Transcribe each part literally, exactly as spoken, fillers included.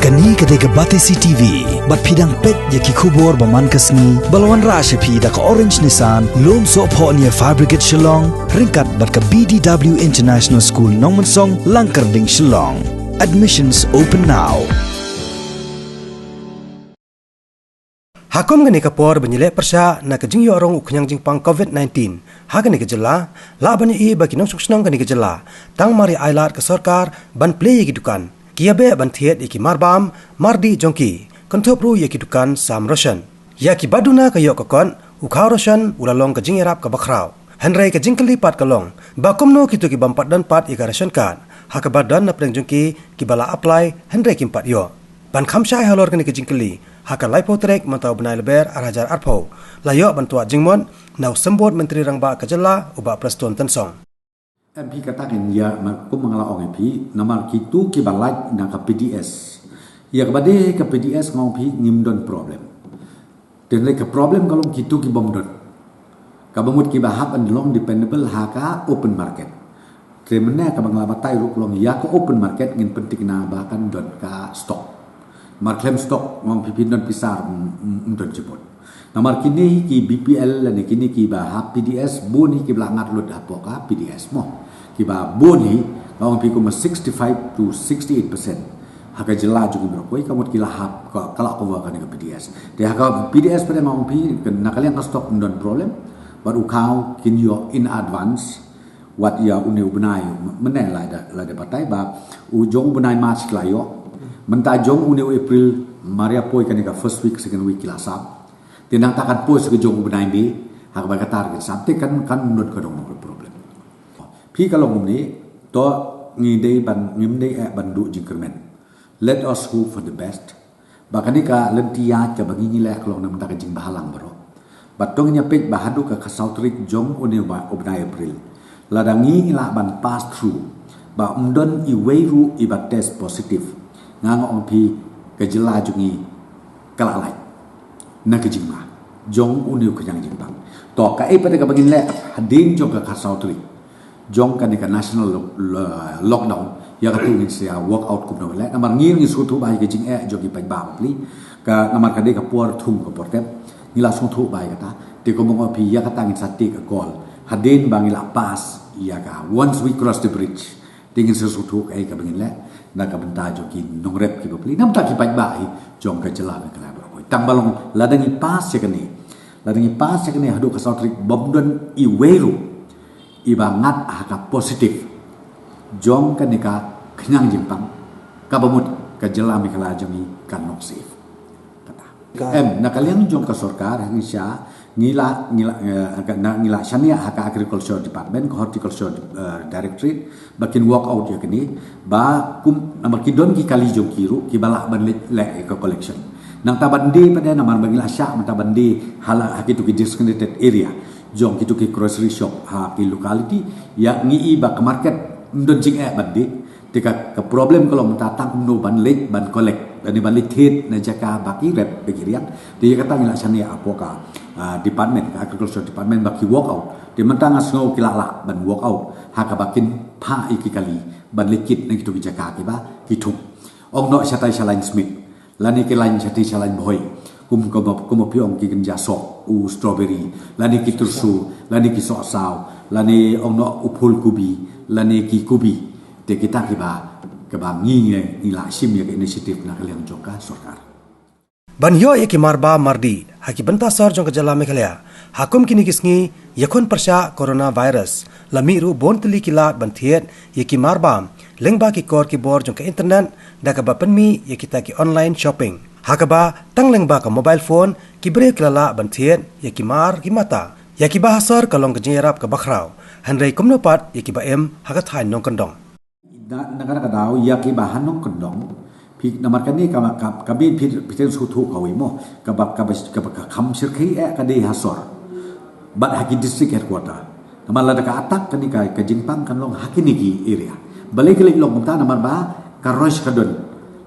Kane ka dei ka Batesi T V, bad phi dang peit ïa ki khubor ba man ka sngi, ba la wanrah sha phi da ka Orange Nissan, Lumsohphoh near Fire Brigade Shillong, ryngkat bad ka B D W International School Nongmensong, Langkyrding, Shillong. Admissions open now. Ha kum kane ka por ba ngi leh pyrshah na ka jingïoh rung u khñiang jingpang covid nineteen ha kane ka jylla, lah ban ïohi ba ki nongshong shnong kane ka jylla tang mar ïa ailad ka sorkar ban plie ïa ki dukan, ki ïa beh ban thied ïa ki marbam mardih jong ki, kynthup ruh ïa ki dukan sam ration. Ïa ki ba duna ka ïoh ka kot, u khaw ration u la long ka jingïarap kaba khraw. Hynrei ka jingkylli pat ka long ba kumno kito ki bym pat don pat ïa ka ration card, ha kaba don na pdeng jong ki kiba la apply hynrei kim pat ïoh. Ban kham shai halor kane ka jingkylli, ha ka laiphew tarik mynta u bnai Lber ar hajar arphew, la ïoh ban tuah jingmut na u Symbud Myntri Rangbah ka jylla, u Bah Prestone Tynsong. Em, phi, kata kan ïa, ma, kum ma nga la ong ïa phi, namar kito kiba lait na ka P D S. Ïa kaba dei ka P D S nga ong phi ngim don problem. Te hynrei ka problem ka long kito ki bym don. Kaba mut kiba hap ban long dependable ha ka open market. Te mynne kaba nga la batai ruh ka long ïa ka open market ngin pynthikna ba kan don ka stock. Mar khlem stock nga ong phi phin don pisa, mm, mm, mm, don jingmut. Namar kine ki B P L lane kine kiba ha P D S, bun hi kiba la ngat lut hapoh ka P D S mo. Kiba bun hi, nga ong phi kumba sixty-five to sixty-eight percent ha ka jylla jong ngi baroh kawei, ka mut ki la hap ka, ka la cover kane ka P D S. Te ha ka P D S pat nga ong phi, ka, na ka liang ka stock ym don problem, bad u khaw kin ïoh in advance, wat ïa une u bnai, mynne la da, la da batai ba u jong u bnai March ki la ïoh. Mynta jong une u April, mar ïa poi kane ka first week, second week ki la sap. Te nangta kan poi sha ka jong u bnai May, ha kaba kata ruh kin sap, te kan, kan ym don ka dong problem. Phi, ka long kumne, to ngi dei ban, ngim dei eh ban duh jingkyrmen. Let us hope for the best. Ba kane ka lynti ïaid kaba ngi ngi leh ka long na ka bynta ka jingbhalang baroh. Bad to ngin ïa peit ba haduh ka khatsaw tarik jong une u ba, u bnai April, lada ngi ngi lah ban pass through ba ym don iwei ruh iba test positive, nga nga ong phi ka jylla jong ngi ka la lait na ka jingma jong une u khñiang jingpang. To kaei pat kaba ngin leh hadien jong ka khatsaw tarik jong kane ka national lo-, lo-, lockdown, ïa katu ngin sa ïa work out kumno ban leh. Namar ngi ngi sngewthuh ba ïa ka jingeh jong ki paidbah bapli, ka namar ka dei ka por thung ka por tep, ngi la sngewthuh ba ïa kata. Te kumba nga ong phi, ïa kata ngin sa take a call hadien ba ngi la pass ïa ka, once we cross the bridge, te ngin sa sngewthuh kaei kaba ngin leh na ka bynta jong ki nongrep ki bapli, na bynta ki paidbah hi jong ka jylla Meghalaya baroh kawei. Tang ba long lada ngi pass ïa kane, lada ngi pass ïa kane haduh ka khatsaw tarik bym don iwei ruh iba ngat ha ka positive jong kane ka khñiang jingpang, kaba mut ka jylla Meghalaya jong ngi kan long safe. Kata. Ka- Em, na ka liang jong ka sorkar, ha ngi sha, ngi la, ngi la, eh, ka, na, ngi la shaniah ha ka Agriculture Department, ka Horticulture, eh, Directorate, ba kin work out ïa kane, ba kum, namar ki don ki kali jong ki ruh kiba lah ban leh, leh ïa ka collection. Nangta ban die pat de, namar ba ngi la shah mynta ban die ha la, ha kito ki designated area jong kito ki grocery shop ha ki locality, ïa ngi i ba ka market ym don jingeh ban die. Te ka, ka problem ka long mynta tang kumno ban leit ban collect, lane ban leit thied na jaka ba ki rep ba ki riang. Te ïa kata ngi la shaniah hapoh ka, ah, department, ka Agriculture Department ba ki work out. Te mynta nga sngew ki la lah ban work out ha kaba kin phah ïa ki kali ban leit kit na kito ki jaka kiba ki thung. Ong noh shatai sha Lain Smit, lane ki lain shatai sha Lain Bhoi, kum, kum, kum phi ong ki kynja soh, u strawberry, lane ki tyrso, lane ki sohsaw, lane ong noh u phul kubi, lane ki kubi. Te kita kiba, kiba ngi ngi, ngi la shim ïa ka initiative na ka liang jong ka sorkar. Ban ïoh ïa ki marbam mardih ha ki bynta sor jong ka jylla Meghalaya ha kum kine ki sngi ïakhun pyrshah coronavirus, la mih ruh bun tylli ki lad ban thied ïa ki marbam lyngba ki kor ki bor jong ka internet, da kaba pynmih ïa kita ki online shopping, ha kaba tang lyngba ka mobile phone ki briew ki la lah ban thied ïa ki mar ki mata. Ïa kiba ha sor ka long ka jingïarap kaba khraw, hynrei kumno pat ïa kiba im ha ka thaiñ nongkyndong? Na, na kata ka daw, ïa kiba ha nongkyndong, phi, namar kane ka, ka, ka bym phi, phi teng sngewthuh kawei mo, kaba, kaba, kaba ka kham shyrkhei eh ka dei ha sor bad ha ki district headquarter. Namar lada ka attack kane ka, ka jingpang kan long ha kine ki area. Balei ka leit long kumta? Namar ba ka rush ka don.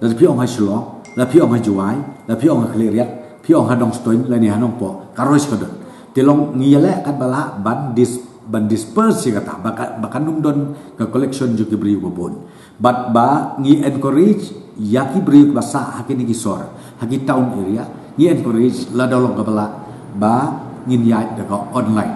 Lada phi ong ha Shillong, lada phi ong ha Jowai, lada phi ong ha Khliehriat, phi ong ha Nongstoiñ, lane ha Nongpoh, ka rush ka don. Te long ngi ïaleh katba lah ban dis-, ban disperse ïa kata, ba ka, ba kan ym don ka collection jong ki briew ba bun. Bad ba ngi encourage Ïa ki briew ba sah ha kine ki sor, ha ki town area, ngi encourage lada long kaba lah ba ngin ïaid da ka online,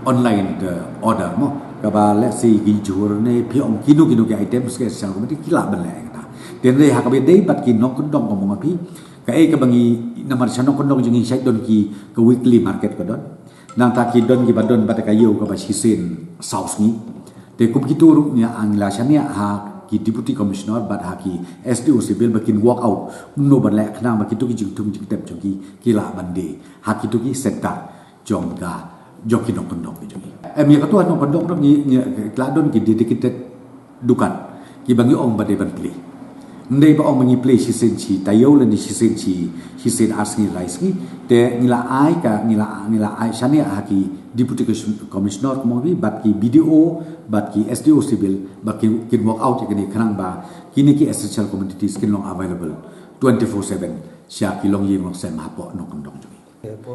online te order mo, kaba lehse ki jhur ne phi ong kino kino ki items ki essential commodity ki lah ban leh ïa kata. Te hynrei ha kaba dei bad ki nongkyndong kumno phi, kaei kaba ngi, namar sha nongkyndong jong ngi shait don ki, ka weekly market ka don. Nangta ki don kiba don bad ka ïew kaba shisien saw sngi. Te kum kito ruh ngi la shaniah ha ki Deputy Commissioner bad ha ki S D O Civil ba kin work out kumno ban leh khnang ba kito ki jingthung jingtep jong ki ki lah ban die ha kito ki centre jong ka, jong ki nongkyndong ki jong ngi. Em, ïa kato ha nongkyndong ruh ngi, ngi la don ki dedicated dukan kiba ngi ong ba dei ban plie. Ym dei ba ong ba ngi plie shisien shi taïew lane shisien shi, shisien ar sngi lai sngi. Te ngi la ai ka, ngi la, ngi la ai shaniah ha ki Deputy Commissioner kumno phi bad ki B D O bad ki S D O Civil ba kin, kin work out ïa kine khnang ba kine ki essential commodities kin long available twenty-four seven sha ki longïing longsem hapoh nongkyndong jong ngi.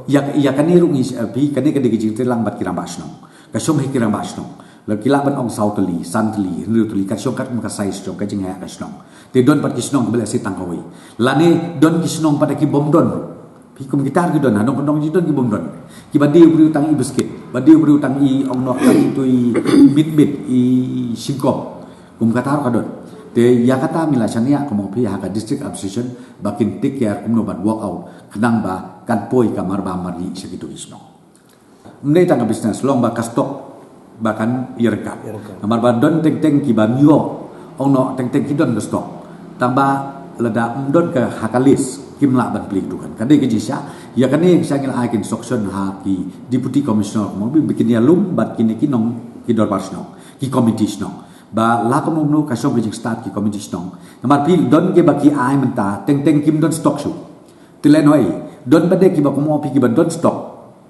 Ïa, ïa kane ruh ngi, eh, phi, kane ka dei ka jingtreilang bad ki rangbah shnong. Ka shong hi ki rangbah shnong. La ki lah ban ong saw tylli, san tylli, hynriew tylli, ka shong katkum ka size jong ka jingeh ka shnong. Te don pat ki shnong kiba lehse tang kawei. Lane don ki shnong pat ki bym don. Phi, kum kita ki don, ha nongkyndong jong ngi don ki bym don. Kiba die briew tang i biscuit, ba die briew tang i ong noh tang itu i mit mit i shingkop. Kum kata ruh ka don. Te ïa kata ngi la shaniah kumno phi ha ka District Administration ba kin take care kumno ban work out khnang ba kan poi ka marbam marih sha kito ki shnong. Ym dei tang ka business, long ba ka stock ba kan ïaryngkat. Ïaryngkat. Namar ba don teng teng kiba ym ïoh, ong noh teng teng ki don ka stock. Tang ba lada ym don ka ha ka list kim lah ban plie dukan. Ka dei ka jingshah, ïa kane ka sha ngi la ai ka instruction ha ki Deputy Commissioner kumno phi ba kin ïalum bad kine ki nong, ki dorbar shnong, ki committee shnong. Ba la kumno kumno ka shong ka jingstad ki committee shnong. Namar phi, don kiba ki ai mynta teng teng kim don stock shuh. Te lehnoh ei, don pat de kiba kumno phi kiba don stock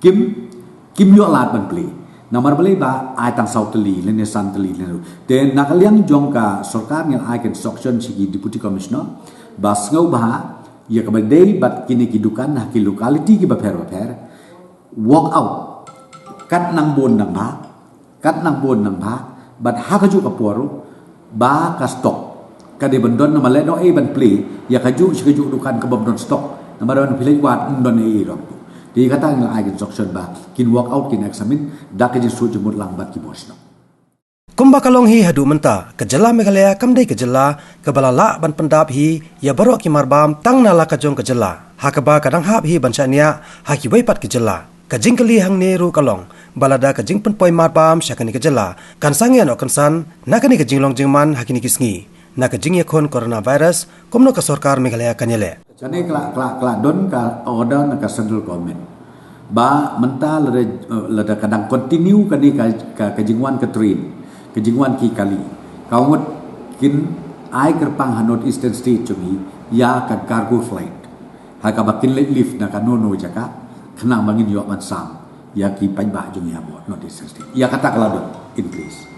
kim, kim ïoh lad ban plie. Namar balei ba ai tang saw tylli lane san tylli lane. Te na ka liang jong ka sorkar ngi la ai ka instruction sha ki Deputy Commissioner ba sngewbha ïa kaba dei bad kine ki dukan ha ki locality kiba pher bapher, work out kat nang bun nang ba, kat nang bun nang ba, bad ha kajuh ka por ruh ba ka stock ka dei ban don, namar lehnoh ei ban plie ïa kajuh shi kajuh dukan ka bym don stock, namar ban plie wat ym don ei ruh. Te kata ngi la ai ka instruction ba kin work out, kin examine da ka jingsuk jingmut lang bad ki bor shnong. Kumba ka long hi haduh mynta, ka jylla Meghalaya kam dei ka jylla kaba la lah ban pyndap hi ïa baroh ki marbam tang na la ka jong ka jylla, ha kaba ka dang hap hi ban shaniah ha kiwei pat ki jylla. Ka jingkylli hangne ruh ka long ba lada ka jingpynpoi marbam sha kane ka jylla kan sangeh noh kynsan na kane ka jinglong jingman ha kine ki sngi na ka jingïakhun coronavirus, kumno ka sorkar Meghalaya kan ïaleh. Kane ka la, ka la, ka la don ka order na ka central government ba mynta lada, eh, lada ka dang continue kane ka, ka, ka jingwan ka train, ka jingwan ki kali, ka mut kin ai kyrpang ha North Eastern State jong ngi ïa ka cargo flight, ha kaba kin leit lift na kano kano jaka khnang ba ngin ïoh ban sam ïa ki paidbah jong ngi hapoh North Eastern State. Ïa kata ka la don in place.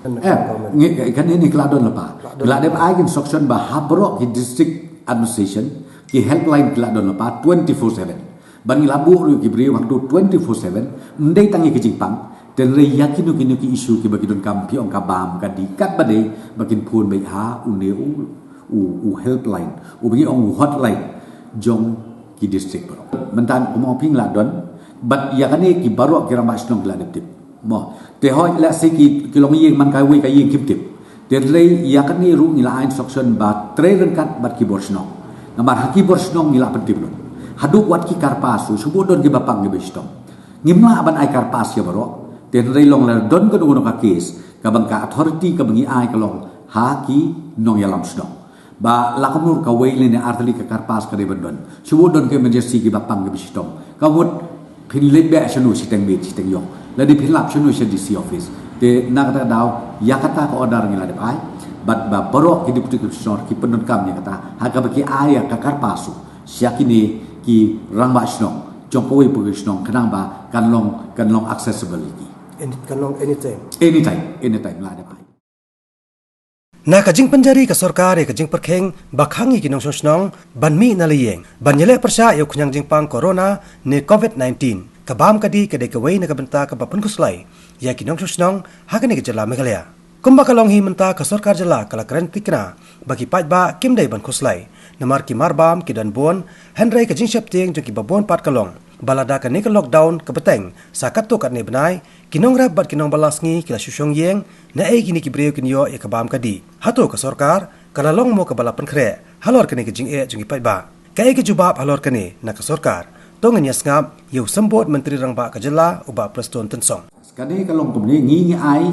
Eh, ngi, kane ngi ka la don lypa. Ka la dep ai ka instruction ba ha baroh ki district administration ki helpline ki la don lypa twenty-four seven. Ba ngi la buh ruh ki briew haduh twenty-four seven, ym dei tang ïa ki jingpang, te hynrei ïa kino kino ki issue kiba ki donkam, phi ong ka bam ka dih, katba dei ba kin phone beit ha une u, u, u helpline, uba ngi ong u hotline jong ki district baroh. Mynta kumno phi, ngi la don bad ïa kane ki baroh ki rangbah shnong ki la dep tip. Mo, te hooid lehse ki, ki longïing man kawei ka ïing kim tip. Te hynrei ïa kane ruh ngi la ai instruction ba trei ryngkat bad ki bor shnong. Namar ha ki bor shnong ngi la pyntip lut. Haduh wat ki carpass ruh, shu bun don kiba pang kiba shitom. Ngim lah ban ai carpass ïa baroh. Te hynrei long lada don kano kano ka case, kaba ka authority kaba ngi ai ka long ha ki nongïalam shnong. Ba la ka mut kawei lane ar tylli ka carpass ka dei ban don. Shu bun don ka emergency kiba pang kiba shitom. Ka mut phin leit beh shano, shiteng miet shiteng ïong, lane phin lap shano sha D C office. Te na kata ka daw ïa kata ka order ngi la dep ai bad ba baroh ki Deputy Commissioner ki pyndonkam ïa kata, ha kaba ki ai ïa ka carpass sha kine ki rangbah shnong jong kawei pa kawei ka shnong khnang ba kan long, kan long accessible ïa ki. Any, kan long anytime. Anytime, anytime la dep ai. Na ka jingpynjari ka sorkar ïa ka jingpyrkhing ba khang ïa ki nongshong shnong ban mih na la ïing ban ïaleh pyrshah ïa u khñiang jingpang corona ne covid nineteen, ka bam ka dih ka dei kawei na ka bynta kaba pynkhuslai ïa ki nongshong shnong ha kane ka jylla Meghalaya. Kumba ka long hi mynta ka sorkar jylla ka la kren thikna ba ki paidbah kim dei ban khuslai. Namar ki marbam ki don bun, hynrei ka jingsheptieng jong ki babun pat ka long ba lada kane ka lockdown ka bteng sa katto katne bnai, ki nongrep bad ki nongbylla sngi ki la shu shong ïeng, naei kine ki briew kin ïoh ïa ka bam ka dih. Hato ka sorkar ka la long mo kaba la pynkhreh halor kane ka jingeh jong ki paidbah? Kaei ka jubab halor kane na ka sorkar? To ngin ïa sngap ïa u Symbud Myntri Rangbah ka jylla u Bah Prestone Tynsong. Kane ka long kumne, ngi ngi ai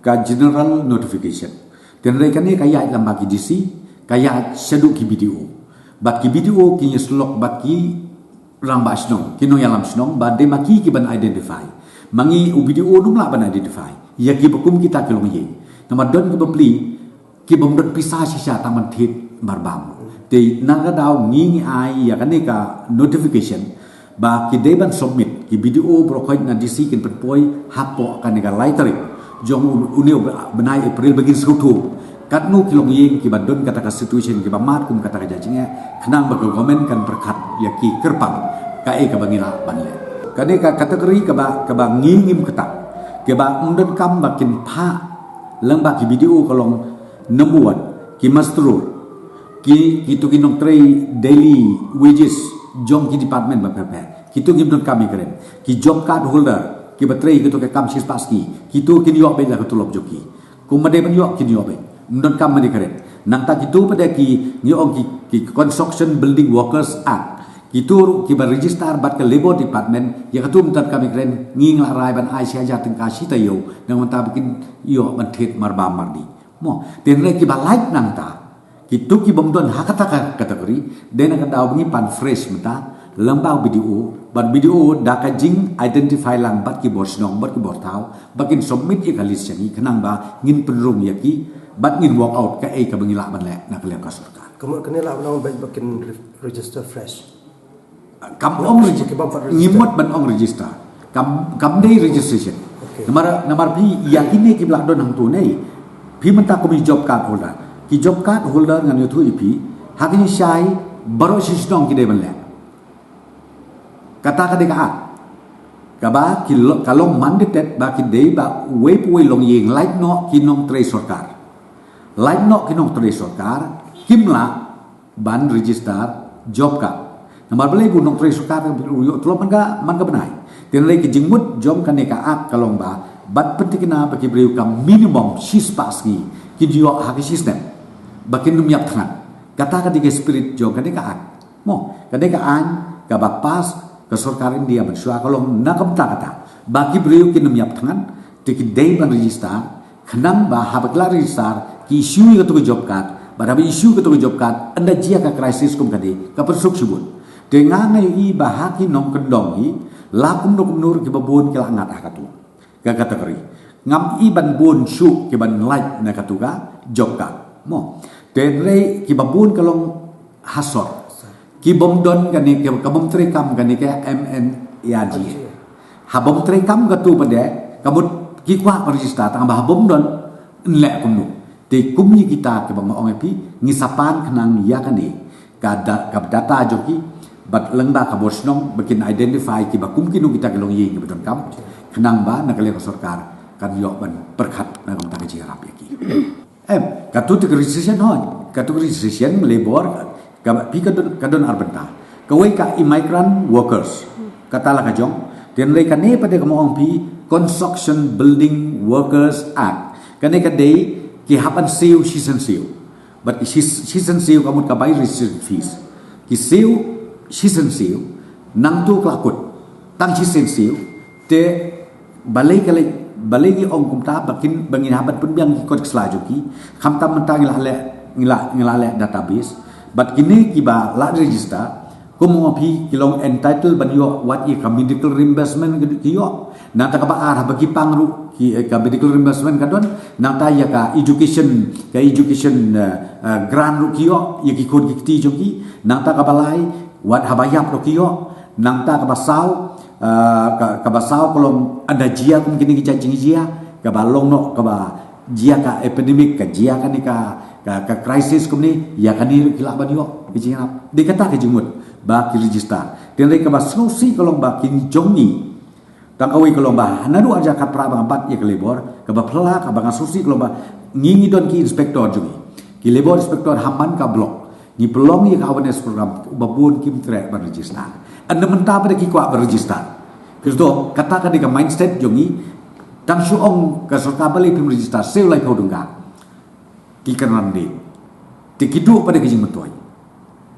ka general notification. Hynrei kane ka ïaid lyngba ki D C, ka ïaid shaduh ki B D O. Bad ki B D O ki ïasyllok bad ki rangbah shnong, ki nongïalam shnong, bad dei ma ki ki ban identify. Ma ngi, u B D O um lah ban identify ïa kiba kum kita ki longïing. Namar don ki bapli ki bym don pisa shisha tang ban thied marbam. Te na ka daw ngi ngi ai ïa kane ka notification ba ki dei ban submit, ki B D O baroh khoit na D C kin pynpoi hapoh kane ka lai tarik jong u-, une u bnai April ba ngin sngewthuh katno ki longïing kiba don kata ka situation, kiba mad kum kata ka jingeh, khnang ba ka government kan pyrkhat ïa ki kyrpang kaei kaba ngi lah ban leh. Kane ka category kaba, kaba ngi ngim ktah, kiba ym don kam ba kin phah lyngba ki B D O ka long number one, ki muster roll, ki, kito ki nongtrei daily wages jong ki department bapher bapher, kito kim don kam ïa kren, ki job card holder kiba trei kito ki kam shispah sngi, kito kin ïoh beit la ka tulop jong ki. Kumba dei ban ïoh kin ïoh beit, ym don kam ban ïa kren. Nangta kito pat de ki, ngi ong ki, ki Construction Building Workers Act, kito ruh kiba register bad ka Labour Department, ïa kato ym don kam ïa kren. Ngi ngi la rai ban ai shi hajar tyngka shi taïew na ka bynta ba kin ïoh ban thied marbam mardih. Mo, hynrei kiba lait nangta, kito ki bym don ha kata ka category, dei na ka daw ba ngi pan fresh mynta lyngba u B D O, bad B D O da ka jing identify lang bad ki bor shnong bad ki bor thaw ba kin submit ïa ka list jong ngi, khnang ba ngin pynrung ïa ki bad ngin work out kaei kaba ngi lah ban leh na ka liang ka sorkar. Ka mut kane lah ban ong ba, ba kin re-, register fresh. Kam ong regi-, ki bym pat register. Ngi mut ban ong register. Kam, kam dei registration. Okay. Namar, namar phi ïa kine kiba la don hangto ne, phi mynta kum ki job card holder, ki job card holder ngan ïathuh ïa phi, ha kine shai baroh shi shnong ki dei ban leh. Kata ka dei ka act kaba ki lo-, ka long mandated ba ki dei ba uwei pa uwei longïing, lait noh ki nongtrei sorkar, lait noh ki nongtrei sorkar, kim lah ban register job card. Namar balei? Ba u nongtrei sorkar u ïoh tulop man ka, man ka bnai. Hynrei ka jingmut jong kane ka act ka long ba, ban pynthikna ba ki briew ka minimum shispah sngi kin ïoh ha ka shi snem ba kin ym ïap thngan. Kata ka dei ka spirit jong kane ka act. Mo, kane ka aiñ kaba pass ka sorkar India mynshuwa ka long na ka bynta kata, ba ki briew kin ym ïap thngan, te ki dei ban register, khnang ba haba ki la register, ki issue ïa kato ka job card, bad haba issue kato ka job card, ynda jia ka crisis kum kane, ka pynsuk shibun. Te nga nga ïohi ba ha ki nongkyndong hi, la kumno kumno ruh kiba bun ki la ngat ha kato ka category. Ngam i ban bun shuh kiban lait na kato ka job card. Mo, hynrei kiba bun ka long ha sor. Ki bym don kane, ki, ka bym trei kam kane ka M N R G. Ha bym trei kam kato pat de, ka mut ki kwah ban register, tang ba ha bym don, yn leh kumno. Te kum ïa kita kiba nga ong ïa phi, ngi sa pan khnang ïa kane ka da-, ka data jong ki, bad lyngba ka bor shnong ba kin identify kiba kum kino kita ki longïing kiba donkam, khnang ba na ka liang ka sorkar kan ïoh ban pyrkhat na ka bynta ka jingïarap ïa ki. Em, kato te ka registration hooid, kato ka registration Labour, ka, phi ka don, ka don ar bynta. Kawei ka immigrant workers, kata la ka jong. Hynrei kane pat de kaba nga ong phi, Construction Building Workers Act, kane ka dei ki hap ban siew shisien siew. Bad ki shi-, shisien siew ka mut ka bai registration fees. Ki siew shisien siew, nangto ka la kut. Tang shisien siew, te balei ka leh, balei ngi ong kumta, ba kin, ba ngin hap ban pynbiang ki kot ki sla jong ki. Khamtam mynta ngi la leh, ngi la, ngi la leh database. Bad kine kiba la register, kum nga ong phi, ki long entitled ban ïoh wat ïa ka medical reimbursement ki ïoh. Nangta kaba ar, haba ki pang ruh ki, eh, ka medical reimbursement ka don. Nangta ïa ka education, ka education, eh, eh, grant ruh ki ïoh ïa ki khun ki kti jong ki. Nangta kaba lai, wat haba ïap ruh ki ïoh. Nangta kaba saw, eh, ka, kaba saw ka long ynda jia kum kine ki jait jingjia, kaba long noh, kaba jia ka epidemic, ka jia kane ka, ka, ka crisis kumne, ïa kane ruh ki lah ban ïoh ki jingïarap. Dei kata ka jingmut ba ki register. Hynrei kaba sngewsih ka long ba ki jong ngi Tang kawei ka long ba naduh ar hajar khatphra ba nga bat ïa ka labour, kaba phylla kaba nga sngewsih ka long ba ngi ngi don ki inspector jong ngi, ki labour inspector ha man ka block. Ngi pynlong ïa ka awareness program ba bun kim treh ban register. Ynda mynta pat ki kwah ban register. Kito, kata ka dei ka mindset jong ngi. Tang shu ong ka sorkar balei phim register, siew laiphew tyngka. Ki kynran dei. Te ki duh pat ka jingmyntoi.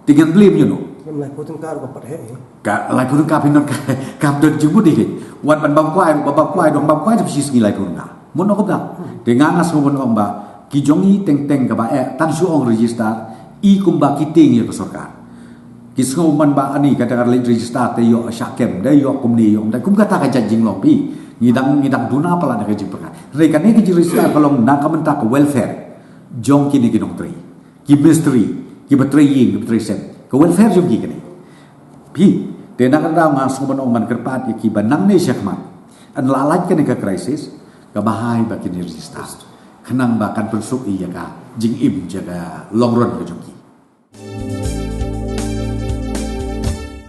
Te ngan blame ïano? Ngam laiphew tyngka ruh ka pat heh, eh. Ka laiphew tyngka phin don ka, kam don jingmut ïa ki. Wat ban bam kwai, ba bam kwai, dang bam kwai te phi sngi laiphew tyngka. Mut ong kumta. Te nga nga sngewbha ong ba ki jong ngi teng teng kaba eh, tang shu ong register, i kumba ki tieng ïa ka sorkar. Ki sngew man ba ani ka dang leit register te ïoh shah kem, da ïoh kumne ïoh, da kum kata ka jait jinglong phi. Ngi dang, ngi dang duna palat da ka jingpyrkhat. Hynrei kane ka jingregister ka long na ka bynta ka welfare jong kine ki nongtrei, ki mistri, kiba trei ïing, kiba trei sem. Ka welfare jong ki kane. Phi, te na ka daw nga sngewbha ong ban kyrpad ïa kiba nangne shakhmat, yn la lait kane ka crisis, kaba hai ba kin register. Khnang ba kan pynsuk ïa ka jingim jong ka long run ka jong ki.